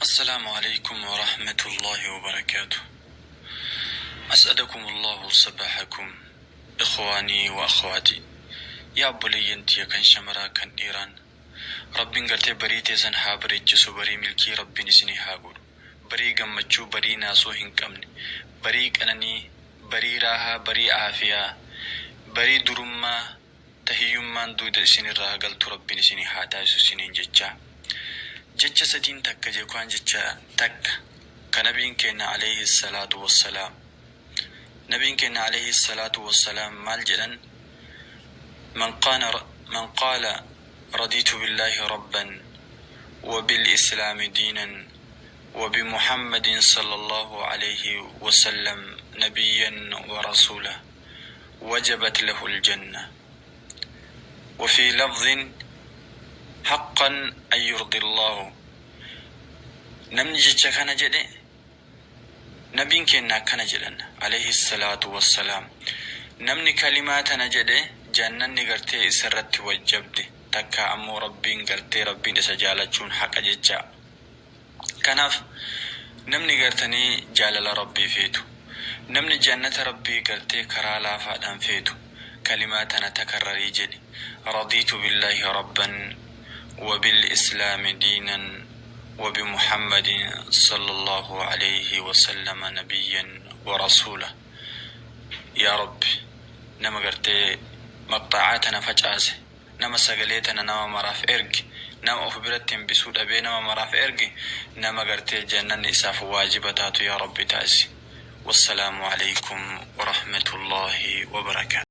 السلام عليكم ورحمة الله وبركاته. أسعدكم الله صباحكم إخواني وأخواتي. Yaa obboleeyyan tiyya kan shamaraa kan dhiiraan, Rabbiin gartee barii teessan haa bareechisu, barii milkii Rabbiin isinii haa godhu, barii gammachuu, barii naasuu hin qabne, barii qananii, barii raahaa, barii aafiyaa, barii durummaa ta hiyyummaan duyda isinirraa galtu Rabbiin isinii haa taasisu isiniin jechaa, jecha sadiin takka jekaan jecha takka ka nabiin keenna aleyhi salaatu wassalaam, nabiin keenna aleyhi salaatu wassalaam maal jedhan? Man qaala radiitu billaahi rabban wa bil islaami diinan wa bi muhammadin sallallahu aleyhi wasallam nabiyyan wa rasuula wajabat lahul janna wa fii lafdhin haqqan an yurdillaahu. Namni jecha kana jedhe, Nabiin keenna akkana jedhan aleyhi salaatu wassalaam, namni kalimaa tana jedhe jannanni gartee isarratti wajjabde, takkaa ammoo Rabbiin gartee Rabbiin isa jaalachuun haqa jecha. Kanaaf namni gartanii jaalala Rabbii feetu, namni jannata Rabbii gartee karaa laafaadhaan feetu, kalimaa tana takarrarii jedhi: radiitu billaahi rabban wa bil islaami diinan wa bi muhammadin sallallahu aleyhi wasallama nabiyyan wa rasuula. Yaa Rabbi, nama gartee maqxa'aa tana facaase, nama sagalee tana nama maraaf erge, nama of biratti hambisuu dhabee nama maraaf erge, nama gartee jannanni isaaf waajiba taatu yaa Rabbi taasisi. Wassalaamu aleykum warahmatullaahi wabarakaatu.